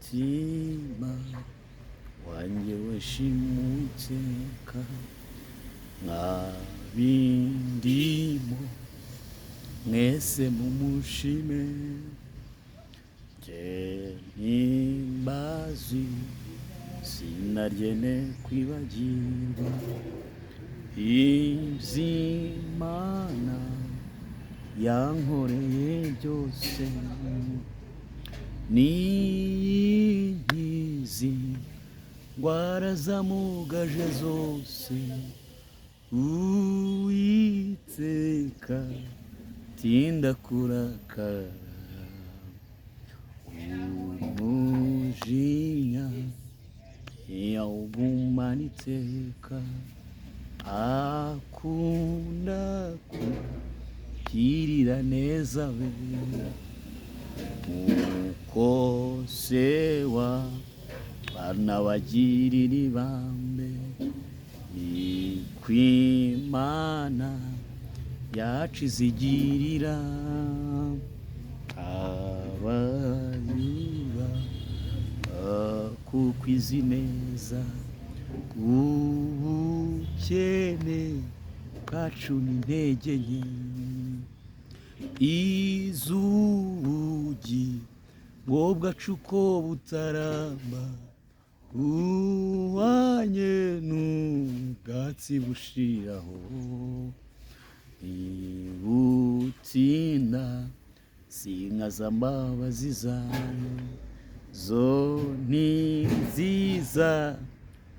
Mutima wanjye washima Uwiteka, mwabindimo mwese mumushime. Jye mpimbazi izina rye ne kwibagirwa iby'Imana yankoreye byose. N'inkizi ndwara zamugaje zose, Uwiteka tinda kurakara, umujinya ntiyawugumana iteka, akunda kugirira neza be nk'uko se w'abana bagirira ibambe. Ni kw'Imana yacu izigirira abayuba, kuko izi neza ubukene bwacu n'intege nke. Izubugi ngo bwacu ko butaramba, buhwanye n'ubwatsi bushiraho, ntibutinda sinka z'ambabazi zayo zo ni nziza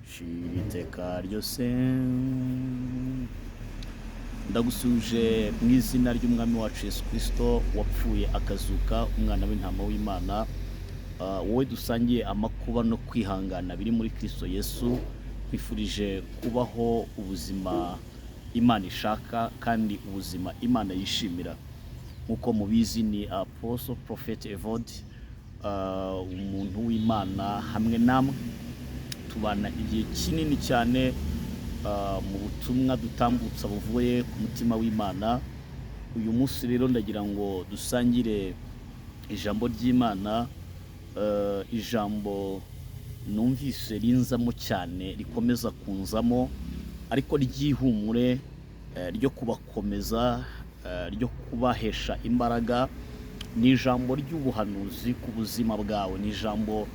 shira iteka ryose. Ndagusuje mu izina ry'Umwami wacu Yesu Kirisito wapfuye akazuka, umwana w'intama w'Imana. Wowe dusangiye amakuba no kwihangana biri muri Kirisito Yesu, nkwifurije kubaho ubuzima Imana ishaka kandi ubuzima Imana yishimira. Nk'uko mubizi, ni Apostle Prophet Evode, umuntu w'Imana hamwe namwe tubana igihe kinini cyane mu butumwa dutambutsa buvuye ku mutima w'Imana. Uyu munsi rero ndagira ngo dusangire ijambo ry'Imana, ijambo numvise rinzamo cyane, rikomeza kunzamo, ariko ry'ihumure, ryo kubakomeza, ryo kubahesha imbaraga. Ni ijambo ry'ubuhanuzi ku buzima bwawe, ni ijambo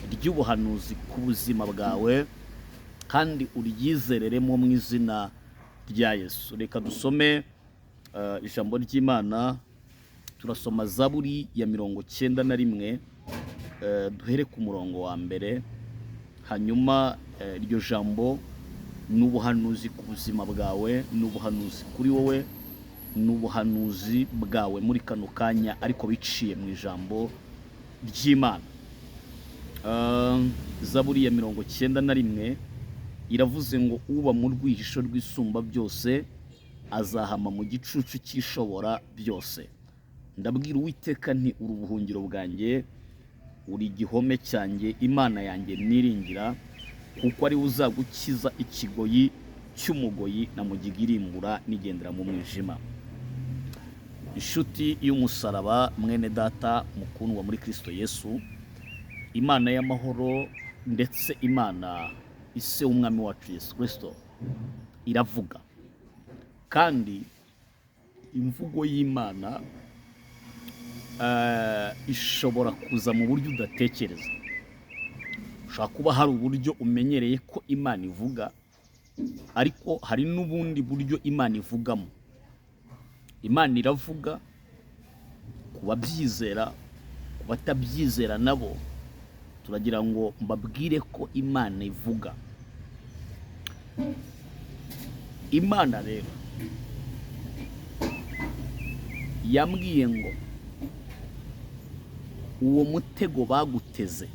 ry'ubuhanuzi ku buzima bwawe, kandi uryizereremo mu izina rya Yesu. Reka dusome ijambo ry'Imana. Turasoma Zaburi ya 91, duhere ku murongo wa mbere. Hanyuma iryo jambo ni ubuhanuzi ku buzima bwawe, ni ubuhanuzi kuri wowe, ni ubuhanuzi bwawe muri kano kanya, ariko biciye mu ijambo ry'Imana. Zaburi ya 91 iravuze ngo: "Uba mu rwihisho rw'Isumba byose azahama mu gicucu cy'Ishobora byose. Ndabwira Uwiteka nti: 'Uri ubuhungiro bwanjye, uri igihome cyanjye, Imana yanjye niringira,' kuko ari we uzagukiza ikigoyi cy'umugoyi na mugiga irimbura nigendera mu mwijima." Inshuti y'umusaraba, mwene data mukundwa muri Kirisito Yesu, Imana y'amahoro ndetse Imana ise w'Umwami wacu Yesu Kirisito iravuga, kandi imvugo y'Imana ishobora kuza mu buryo udatekereza. Ushobora kuba hari uburyo umenyereye ko Imana ivuga, ariko hari n'ubundi buryo Imana ivugamo. Imana iravuga ku babyizera, ku batabyizera nabo turagira ngo mbabwire ko Imana ivuga. Imana rero yambwiye ngo uwo mutego baguteze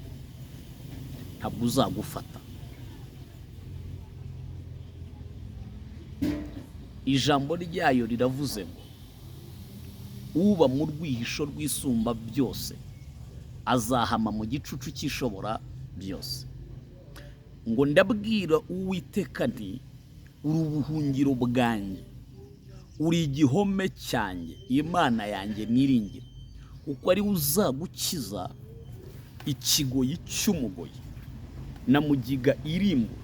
ntabwo uzagufata. Ijambo ryayo riravuze ngo: "Uba mu rwihisho rw'Isumba byose azahama mu gicucu cy'Ishobora byose." Ngo: "Ndabwira Uwiteka nti: 'Uri ubuhungiro bwanjye, uri igihome cyanjye, Imana yanjye niringira,' kuko ari we uzagukiza Ikigoyi cy'umugoyi na mugiga irimbura.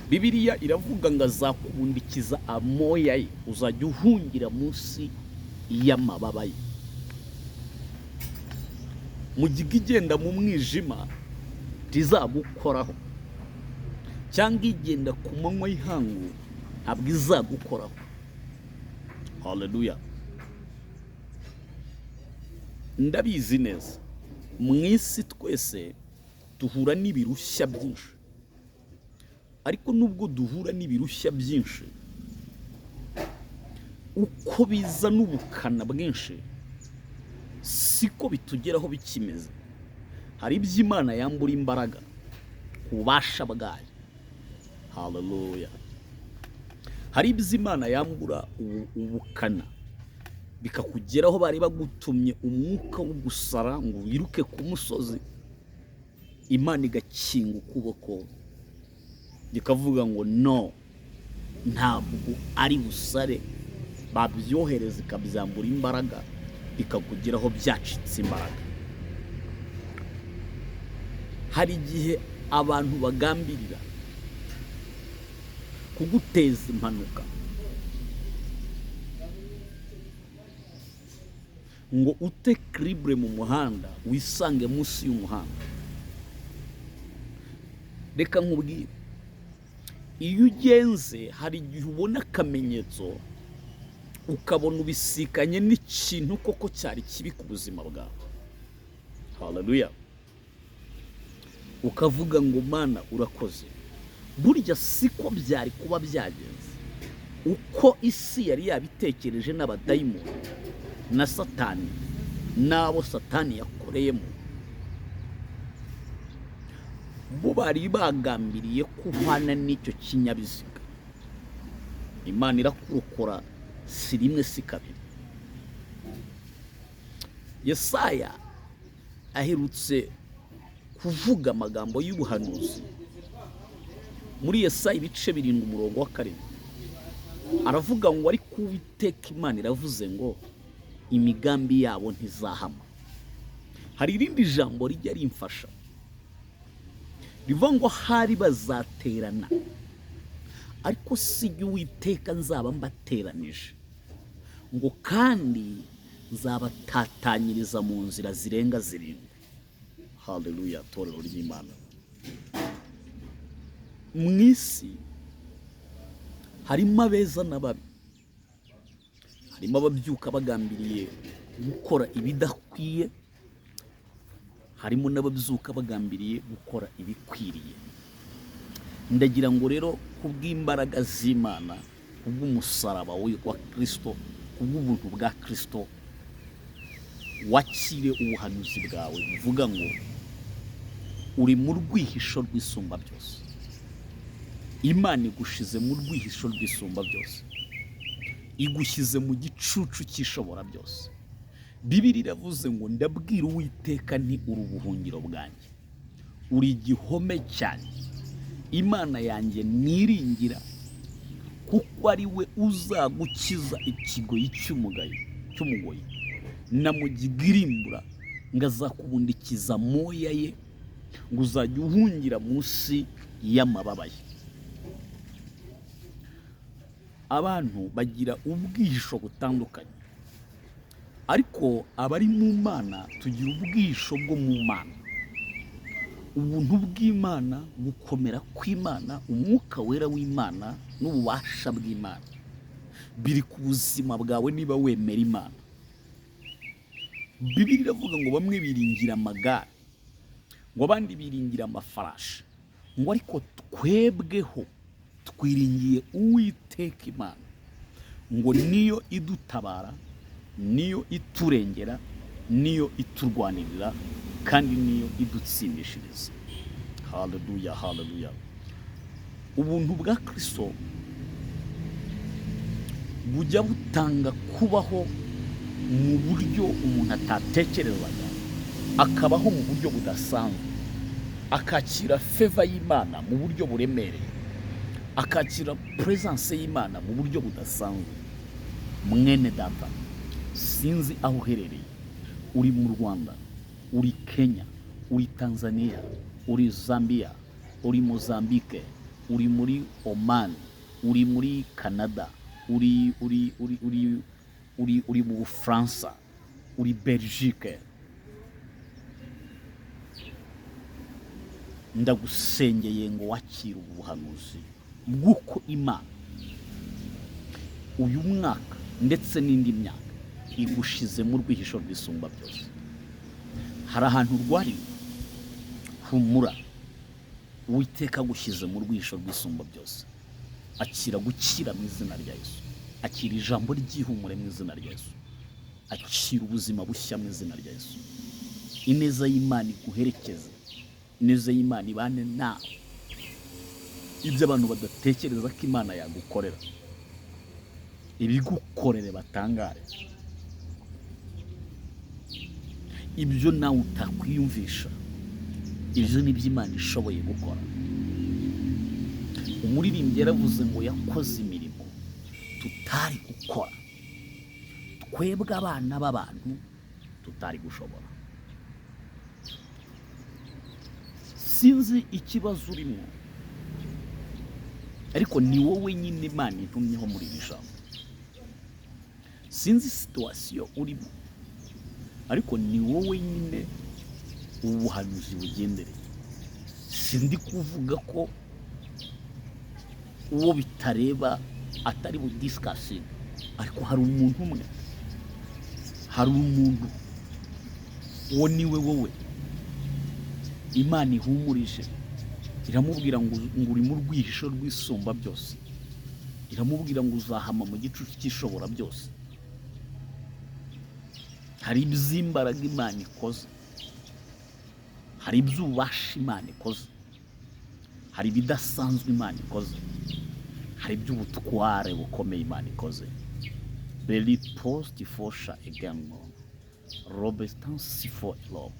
Bibiliya iravuga ngo azakubundikiza amoya ye, uzajya uhungira munsi y'amababa ye. Mugiga igenda mu mwijima ntizagukoraho, cyangwa igenda ku manywa y'ihangu ntabwo izagukoraho. Haleluya! Ndabizi neza, mu isi twese duhura n'ibirushya byinshi, ariko nubwo duhura n'ibirushya byinshi, uko biza n'ubukana bwinshi siko bitugeraho bikimeze. Hari ibyo Imana yambura imbaraga ku bubasha bwayo. Haleluya! Hari ibyo Imana yambura ubukana, bikakugeraho bari bagutumye umwuka wo gusara ngo wiruke ku musozi, Imana igakinga ukuboko ikavuga ngo no, ntabwo ari busare. Babyohereza ikabyambura imbaraga, bikakugeraho byacitse imbaraga. Hari igihe abantu bagambirira kuguteza impanuka ngo ute kiribure mu muhanda, wisange munsi y'umuhanda. Reka nkubwire, iyo ugenze hari igihe ubona akamenyetso, ukabona ubisikanye n'ikintu koko cyari kibi ku buzima bwawe. Haleluya! Ukavuga ngo Mana urakoze. Burya siko byari kuba byagenze uko isi yari yabitekereje n'abadayimoni na Satani n'abo Satani yakoreyemo, bo bari bagambiriye ko uhwana n'icyo kinyabiziga. Imana irakurokora, si rimwe si kabiri. Yesaya aherutse kuvuga amagambo y'ubuhanuzi muri Yesaya ibice 7 umurongo wa 7, aravuga ngo ariko Uwiteka Imana iravuze ngo imigambi yabo ntizahama. Hari irindi jambo rijya rimfasha rivuga ngo hari bazaterana, ariko si jye Uwiteka nzaba mbateranije, ngo kandi nzabatatanyiriza mu nzira zirenga 7. Haleluya, torero ry'Imana. Mu isi harimo abeza n'ababi, harimo ababyuka bagambiriye gukora ibidakwiye, harimo n'ababyuka bagambiriye gukora ibikwiriye. Ndagira ngo rero kubw'imbaraga z'Imana, kubw'umusaraba wa Kristo, kubw'ubuntu bwa Kristo, wakire ubuhanuzi bwawe buvuga ngo uri mu rwihisho rw'isumba byose. Imana igushize mu rwihisho rw'isumba byose, igushyize mu gicucu cy'ishobora byose. Bibiliya iravuze ngo ndabwira Uwiteka nti uri ubuhungiro bwanjye, uri igihome cyanjye, Imana yanjye niringira, kuko ari we uzagukiza ikigoyi cy'umugoyi na mugiga irimbura, ngo azakubundikiza amoya ye, ngo uzajya uhungira munsi y'amababa ye. Abantu bagira ubwihisho butandukanye, ariko abari mu Mana tugira ubwihisho bwo mu Mana. Ubuntu bw'Imana, gukomera kw'Imana, umwuka wera w'Imana n'ububasha bw'Imana biri ku buzima bwawe niba wemera Imana. Bibiliya iravuga ngo bamwe biringira amagare, ngo abandi biringira amafarashi, ngo ariko twebweho twiringiye Uwiteka Imana, ngo niyo idutabara, niyo iturengera, niyo iturwanirira, kandi niyo idutsindishiriza. Haleluya, haleluya. Ubuntu bwa Kristo bujya butanga kubaho mu buryo umuntu atatekerezaga, akabaho mu buryo budasanzwe, akakira favor y'Imana mu buryo buremereye, akakira presence y'Imana mu buryo budasanzwe. Mwene data, sinzi aho uherereye, uri mu Rwanda, uri Kenya, Uri Tanzania, uri Zambia, uri Mozambique, uri muri Oman, uri muri Canada, uri mu Bufaransa, uri Belgique, ndagusengeye ngo wakire ubu buhanuzi bw'uko Imana uyu mwaka ndetse n'indi myaka igushizemo urwihisho rw'isumba byose. Hari ahantu urwariye, humura, Uwiteka agushyize mu rwihisho rw'isumba byose. Akira gukira mu izina rya Yesu, akira ijambo ry'ihumure mu izina rya Yesu, akira ubuzima bushya mu izina rya Yesu. Ineza y'Imana iguherekeze, ineza y'Imana ibane nawe. Ibyo abantu badatekereza ko Imana yagukorera, ibigukorere batangare. Ibyo nawe utakwiyumvisha, ibyo ni byo Imana ishoboye gukora. Umuririmbyi yaravuze ngo yakoze imirimo tutari gukora, twebwe abana b'abantu tutari gushobora. Sinzi ikibazo urimo, ariko ni wowe nyine Imana intumyeho muri iri jambo. Sinzi situwasiyo urimo, ariko ni wowe nyine ubuhanuzi bugendereye. Sindi kuvuga ko uwo bitareba atari budisikasinge, ariko hari umuntu umwe, hari umuntu, uwo ni we wowe Imana ihumurije, iramubwira ngo uri mu rwihisho rw'isumba byose, iramubwira ngo uzahama mu gicucu cy'ishobora byose. Hari iby'imbaraga Imana ikoze, hari iby'ububasha Imana ikoze, hari ibidasanzwe Imana ikoze, hari iby'ubutware bukomeye Imana ikoze. Beri post fosha egengo robestansi fo erobe.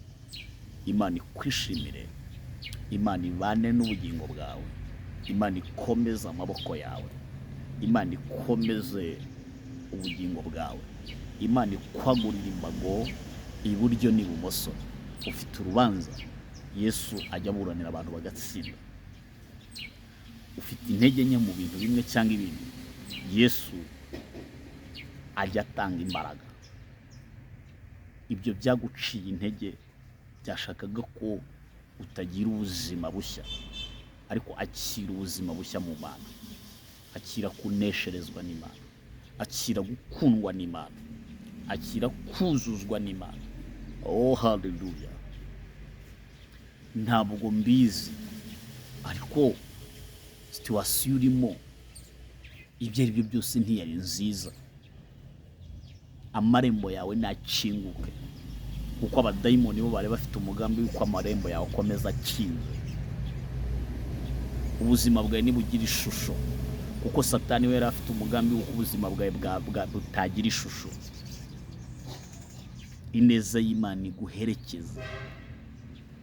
Imana ikwishimire, Imana ibane n'ubugingo bwawe, Imana ikomeze amaboko yawe, Imana ikomeze ubugingo bwawe, Imana ikwagurira imbago iburyo n'ibumoso. Ufite urubanza, Yesu ajya aburanira abantu bagatsinda. Ufite intege nke mu bintu bimwe cyangwa ibindi, Yesu ajya atanga imbaraga. Ibyo byaguciye intege byashakaga ko utagira ubuzima bushya, ariko akira ubuzima bushya mu Mana, akira kunesherezwa n'Imana, akira gukundwa n'Imana, akira kuzuzwa n'Imana. Oh haleluya! Ntabwo mbizi, ariko situwasiyo urimo ibyo ari byo byose ntiyari nziza. Amarembo yawe nakinguke, kuko abadayimoni bo bari bafite umugambi w'uko amarembo yawe akomeza akinze. Ubuzima bwawe ntibugira ishusho, kuko Satani we yari afite umugambi w'uko ubuzima bwawe butagira ishusho. Ineza y'Imana iguherekeza,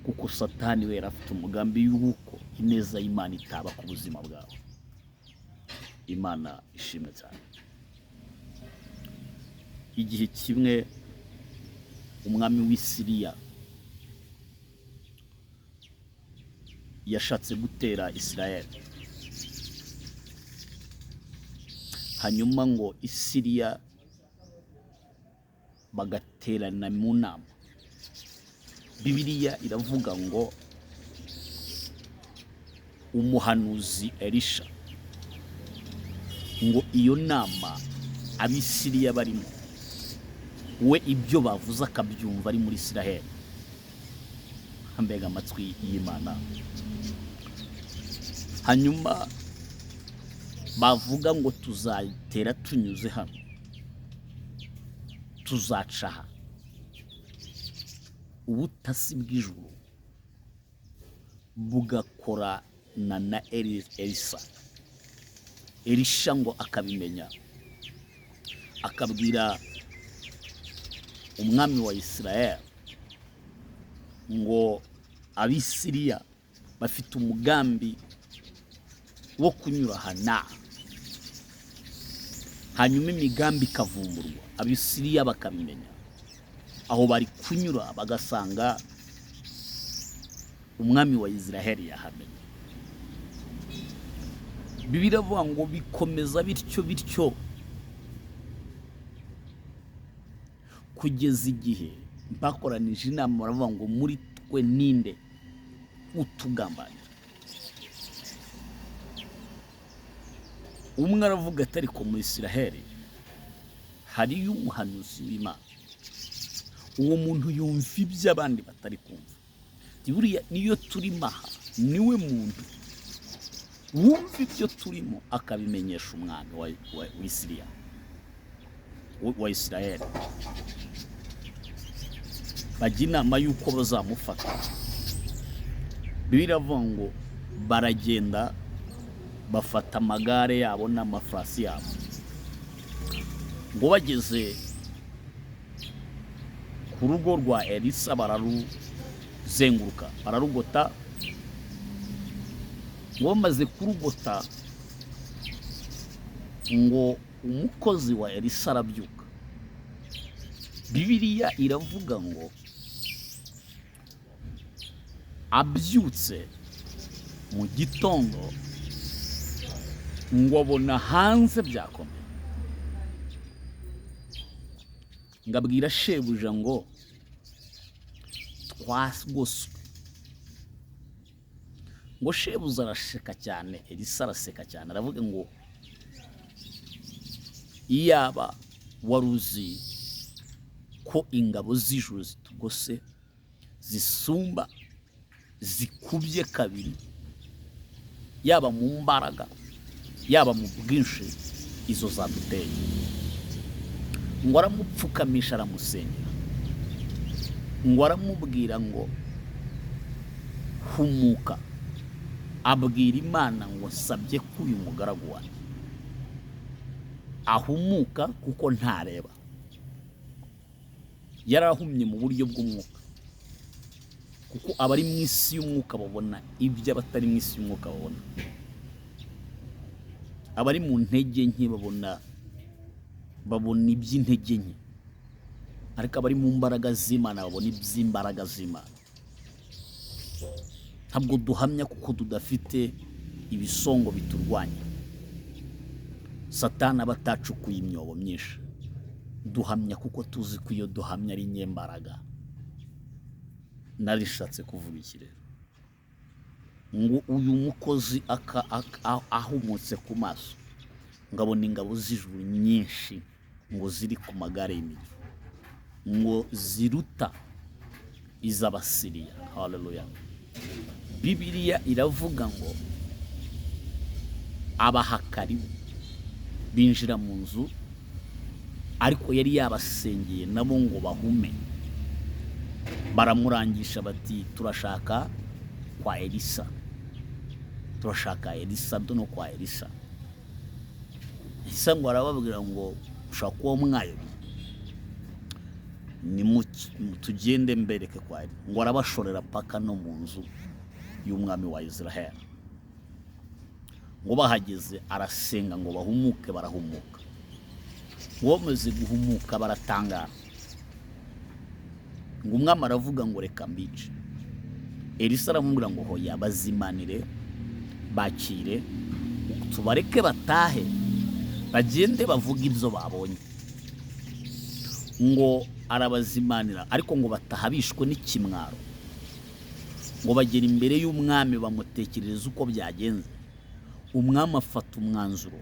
kuko Satani we yari afite umugambi w'uko ineza y'Imana itaba ku buzima bwawe. Imana ishimwe cyane. Igihe kimwe umwami w'i Siriya yashatse gutera Isirayeli, hanyuma ngo Isiriya bagaterana mu nama. Bibiliya iravuga ngo umuhanuzi Elisha ngo iyo nama ab'Isiriya barimo, we ibyo bavuze akabyumva ari muri Isiraheli. Mbega amatwi y'Imana! Hanyuma bavuga ngo tuzatera tunyuze hano, tuzaca aha. Ubutasi bw'ijuru bugakorana na Elisa. Elisha ngo akabimenya, akabwira umwami wa Isirayeli ngo ab'Isiriya bafite umugambi wo kunyura aha n'aha. Hanyuma imigambi ikavumburwa, ab'Isiriya bakabimenya aho bari kunyura, bagasanga Umwami wa Israheli yahamenye. Bibiliya iravuga ngo bikomeza bityo bityo kugeza igihe bakoranije inama, baravuga ngo muri twe ninde utugambanira? Umwe aravuga ati ariko muri Israheli hariyo umuhanuzi w'Imana, uwo muntu yumva ibyo abandi batari kumva. Buriya niyo turimo aha, niwe muntu wumva ibyo turimo akabimenyesha umwami wa Siriya, wa Israheli. Bajya inama y'uko bazamufata. Bibiliya iravuga ngo baragenda bafata amagare yabo n'amafarasi yabo, ngo bageze ku rugo rwa Elisa bararuzenguruka, bararugota. Ngo bamaze kurugota, ngo umukozi wa Elisa arabyuka. Bibiliya iravuga ngo abyutse mu gitondo ngo abona hanze byakomeye, ngo abwira shebuja ngo twagoswe. Ngo shebuja araseka cyane, Elisa araseka cyane, aravuga ngo iyaba wari uzi ko ingabo z'ijuru zitugose, zisumba, zikubye kabiri, yaba mu mbaraga, yaba mu bwinshi, izo zaduteye. Ngo aramupfukamisha, aramusengera, ngo aramubwira ngo humuka, abwira Imana ngo nsabye ko uyu mugaragu wanjye ahumuka kuko ntareba. Yarahumye mu buryo bw'umwuka, kuko abari mu isi y'umwuka babona ibyo abatari mu isi y'umwuka babona, abari mu ntege nke babona iby'intege nke, ariko abari mu mbaraga z'Imana babona iby'imbaraga z'Imana. Ntabwo duhamya kuko tudafite ibisongo biturwanya. Satani aba atacukuye imyobo myinshi. Duhamya kuko tuzi ko iyo duhamya ari inyembaraga. Narishatse kuvuga iki rero? Ngo uyu mukozi ahumutse ku maso, ngo abona ingabo z'ijuru nyinshi ngo ziri ku magare y'imiriro, ngo ziruta iz'Abasiriya. Haleluya! Bibiliya iravuga ngo abahakari binjira mu nzu, ariko yari yabasengeye nabo ngo bahume. Baramurangisha bati turashaka kwa Elisa, turashaka Elisa, dono kwa Elisa. Elisa ngo arababwira ngo ushaka kuba mwayobye, tugende mbereke kwa Elisa. Ngo arabashorera paka no mu nzu y'umwami wa Israheli. Ngo bahageze arasenga ngo bahumuke, barahumuka. Ngo bamaze guhumuka baratangara. Ngo umwami aravuga ngo reka mbice. Elisa aramubwira ngo hoya, bazimanire, bakire, tubareke batahe, bagende bavuge ibyo babonye. Ngo arabazimanira, ariko ngo bataha bishwe n'ikimwaro. Ngo bagera imbere y'umwami bamutekerereza uko byagenze. Umwami afata umwanzuro,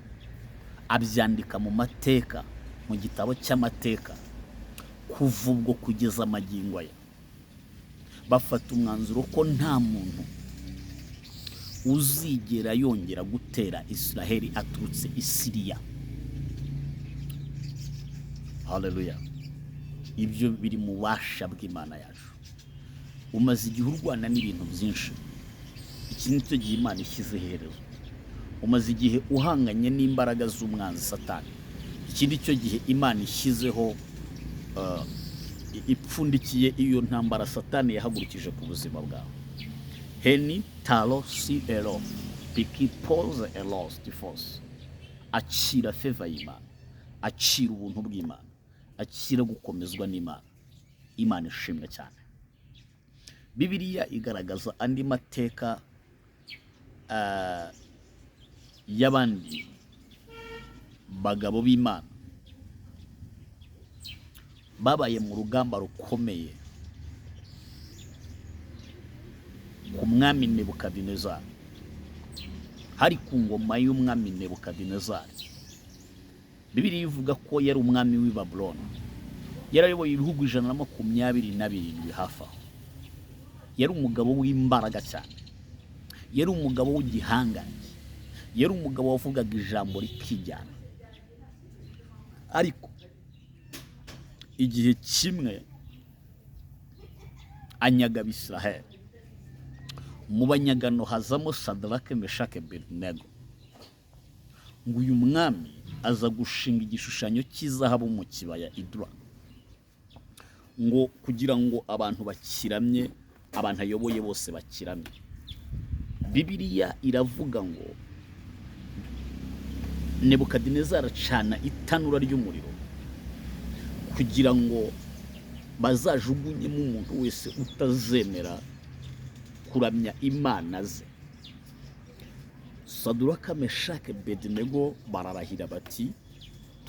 abyandika mu mateka, mu gitabo cy'amateka, kuva ubwo kugeza amagingo aya. Bafata umwanzuro ko nta muntu uzigera yongera gutera Israheli aturutse i Siriya. Haleluya! Ibyo biri mu bubasha bw'Imana yacu. Umaze igihe urwana n'ibintu byinshi, iki ni cyo gihe Imana ishyize iherezo. Umaze igihe uhanganye n'imbaraga z'umwanzi Satani, iki ni cyo gihe Imana ishyizeho, ipfundikiye iyo ntambara Satani yahagurukije ku buzima bwawe. Heni talo si ero piki poze eros tifos. Akira favor y'Imana, akira ubuntu bw'Imana, akira gukomezwa n'Imana. Imana ishimwe cyane. Bibiliya igaragaza andi mateka y'abandi bagabo b'Imana babaye mu rugamba rukomeye ku mwami Nebukadinezari. Hari ku ngoma y'umwami Nebukadinezari. Bibiliya ivuga ko yari umwami w'i Babuloni, yarayoboye ibihugu 127 hafi aho. Yari umugabo w'imbaraga cyane, yari umugabo w'igihangange, yari umugabo wavugaga ijambo rikijyana. Ariko igihe kimwe anyaga Abisiraheli, mu banyagano hazamo Sadarake, Meshake, Abedenego. Ngo uyu mwami aza gushinga igishushanyo cy'izahabu mu kibaya Idura, ngo kugira ngo abantu bakiramye, abantu ayoboye bose bakiramye. Bibiliya iravuga ngo Nebukadinezari acana itanura ry'umuriro kugira ngo bazajugunyemo umuntu wese utazemera kuramya imana ze. Saduraka, Meshake, Abedenego bararahira bati: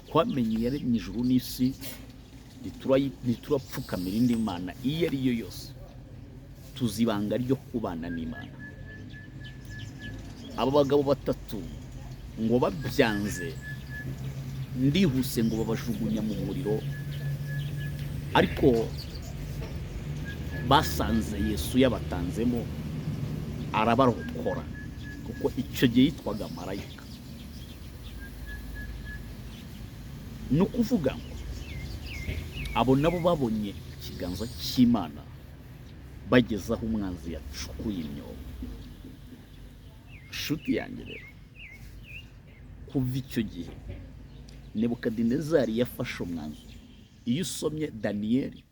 twamenye iyaremye ijuru n'isi, ntiturapfukamira indi mana iyo ari yo yose, tuzi ibanga ryo kubana n'Imana. Aba bagabo batatu ngo babyanze, ndihuse, ngo babajugunya mu muriro, ariko basanze Yesu yabatanzemo arabarokora, kuko icyo gihe yitwaga marayika. Ni ukuvuga ngo abo nabo babonye ikiganza cy'Imana bageze aho umwanzi yacukuye imyobo. Nshuti yanjye rero, kuva icyo gihe Nebukadinezari yafashe umwanzuro. Iyo usomye Daniyeli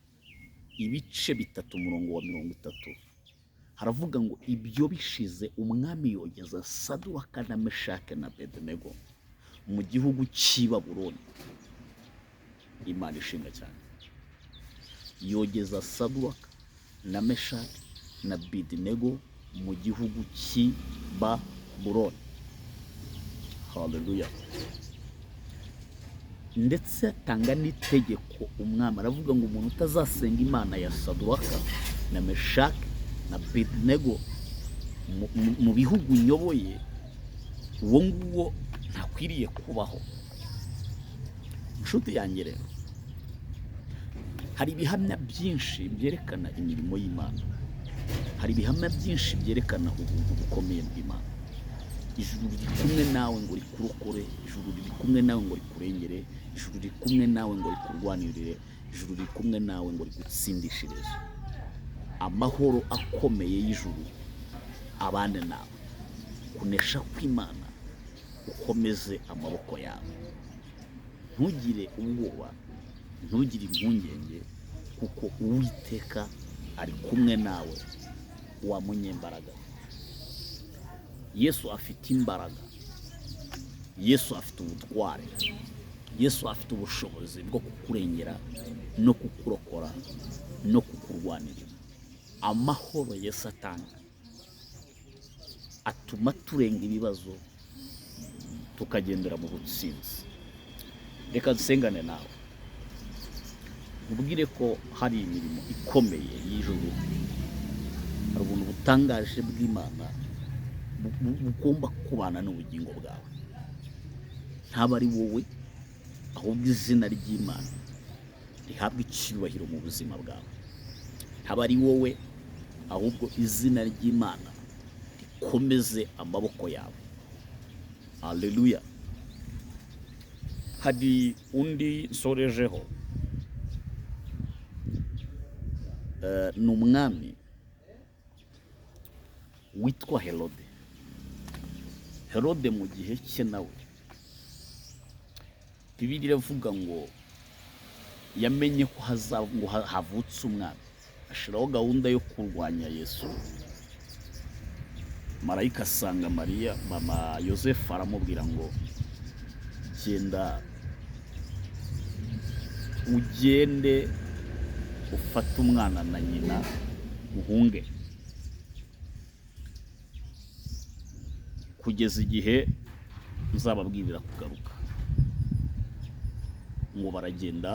ibice 3 umurongo wa 30, haravuga ngo ibyo bishize umwami yogeza Saduraka na Meshake na Abedenego mu gihugu cy'i Babuloni. Imana ishimwe cyane. Yogeza Saduraka na Meshake na Abedenego mu gihugu cy'i Babuloni. Haleluya. Ndetse atanga n'itegeko umwami, aravuga ngo umuntu utazasenga Imana ya Saduraka na Meshake na Abedenego mu bihugu nyoboye, uwo nguwo ntakwiriye kubaho. Inshuti yanjye rero, hari ibihamya byinshi byerekana imirimo y'Imana, hari ibihamya byinshi byerekana ubuntu bukomeye bw'Imana. Ijuru riri kumwe nawe ngo rikurokore, ijuru riri kumwe nawe ngo rikurengere, ijuru riri kumwe nawe ngo rikurwanirire, ijuru riri kumwe nawe ngo rigutsindishirize. Amahoro akomeye y'ijuru abane nawe, kunesha kw'Imana ukomeze amaboko yawe, ntugire ubwoba, ntugire impungenge, kuko Uwiteka ari kumwe nawe wa munyembaraga. Yesu afite imbaraga, Yesu afite ubutware, Yesu afite ubushobozi bwo kukurengera no kukurokora no kukurwanirira. Amahoro Yesu atanga atuma turenga ibibazo tukagendera mu butsinzi. Reka nsengane nawe, nkubwire ko hari imirimo ikomeye y'ijuru, hari ubuntu butangaje bw'Imana bugomba kubana n'ubugingo bwawe. Ntaba ari wowe, ahubwo izina ry'Imana rihabwa icyubahiro mu buzima bwawe. Ntaba ari wowe, ahubwo izina ry'Imana rikomeze amaboko yawe. Haleluya. Hari undi nsorejeho, ni umwami witwa Herode. Herode mu gihe cye nawe, Bibiliya iravuga ngo yamenye ko ngo havutse umwami, ashyiraho gahunda yo kurwanya Yesu. Marayika asanga Mariya, mama Yosefu, aramubwira ngo genda ugende ufate umwana na nyina Muhunge kugeza igihe nzababwirira kugaruka. Ngo baragenda,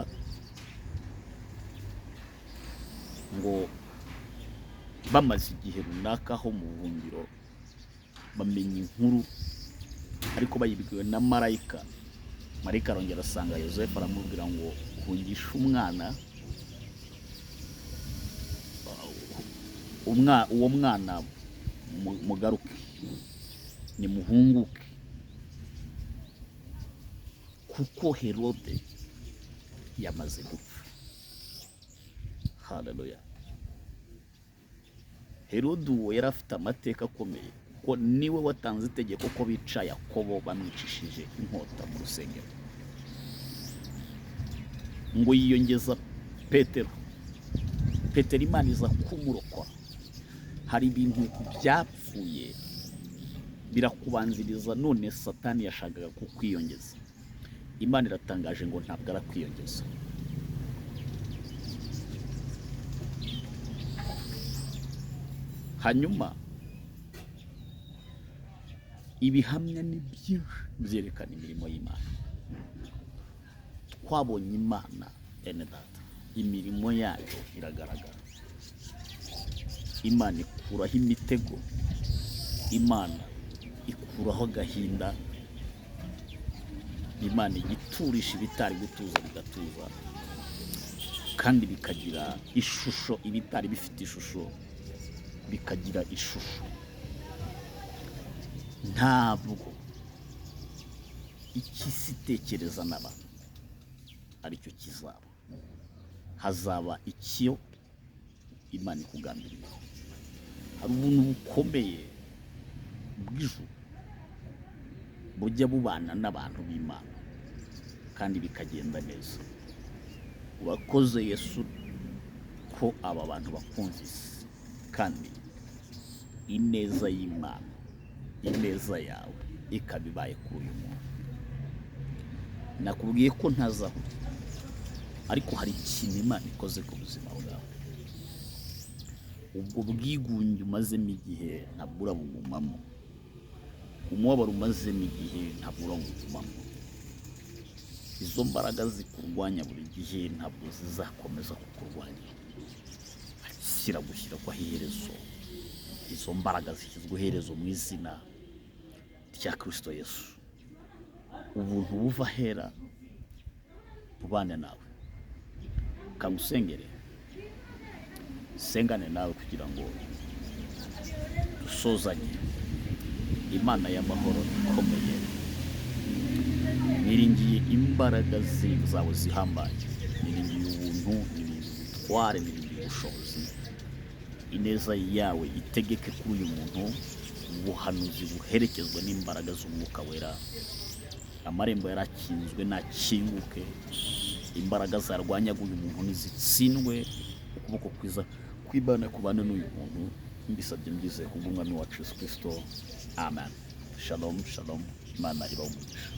ngo bamaze igihe runaka ho mu buhungiro, bamenya inkuru, ariko bayibwiwe na marayika. Marayika arongera asanga Yosefu, aramubwira ngo hungisha umwana, uwo mwana mugaruke, nimuhunguke, kuko Herode yamaze gupfa. Haleluya. Herode uwo yari afite amateka akomeye, kuko niwe watanze itegeko ko bica Yakobo bamwicishije inkota mu rusengero. Ngo yiyongeza Petero. Petero Imana iza kumurokora. Hari ibintu byapfuye birakubanziriza, none Satani yashakaga kukwiyongeza. Imana iratangaje ngo ntabwo arakwiyongeza. Hanyuma ibihamya ni byinshi byerekana imirimo y'Imana. Twabonye Imana, bene data, imirimo yayo iragaragara. Imana ikuraho imitego, Imana ikuraho agahinda, Imana igiturisha ibitari gutuza bigatuza, kandi bikagira ishusho, ibitari bifite ishusho bikagira ishusho. Ntabwo icyo isi itekereza n'abantu aricyo kizaba. Hazaba icyo Imana ikugambiriye. Hari ubuntu bukomeye bw'ijuru bujya bubana n'abantu b'Imana kandi bikagenda neza. Urakoze Yesu ko aba bantu bakumvise, kandi ineza y'Imana, ineza yawe ikaba ibaye kuri uyu muntu. Nakubwiye ko ntazaho, ariko hari ikintu Imana ikoze ku buzima bwawe. Ubwo bwigunge umazemo igihe ntabwo urabugumamo, umubabaro umazemo igihe ntabwo urabugumamo, izo mbaraga zikurwanya buri gihe ntabwo zizakomeza kukurwanya. Akira gushyira kwa iherezo, izo mbaraga zishyizwe iherezo mu izina rya Kristo Yesu. Ubuntu buva ahera bubane nawe. Kangusengere, sengane nawe kugira ngo dusozanye. Imana y'amahoro ikomeye, niringiye imbaraga zawe zihambaye, niringiye ubuntu, niringiye ubutware, niringiye ubushobozi. Ineza yawe itegeke kuri uyu muntu, ubuhanuzi buherekezwe n'imbaraga z'umwuka wera. Amarembo yarakinzwe nakinguke, imbaraga zarwanyaga uyu muntu nizitsindwe, ukuboko kwiza kw'Imana kubane n'uyu muntu. Mbisabye mbyizeye kubw'Umwami wacu Yesu Kristo, amen. Shalom, shalom. Imana ibahe umugisha.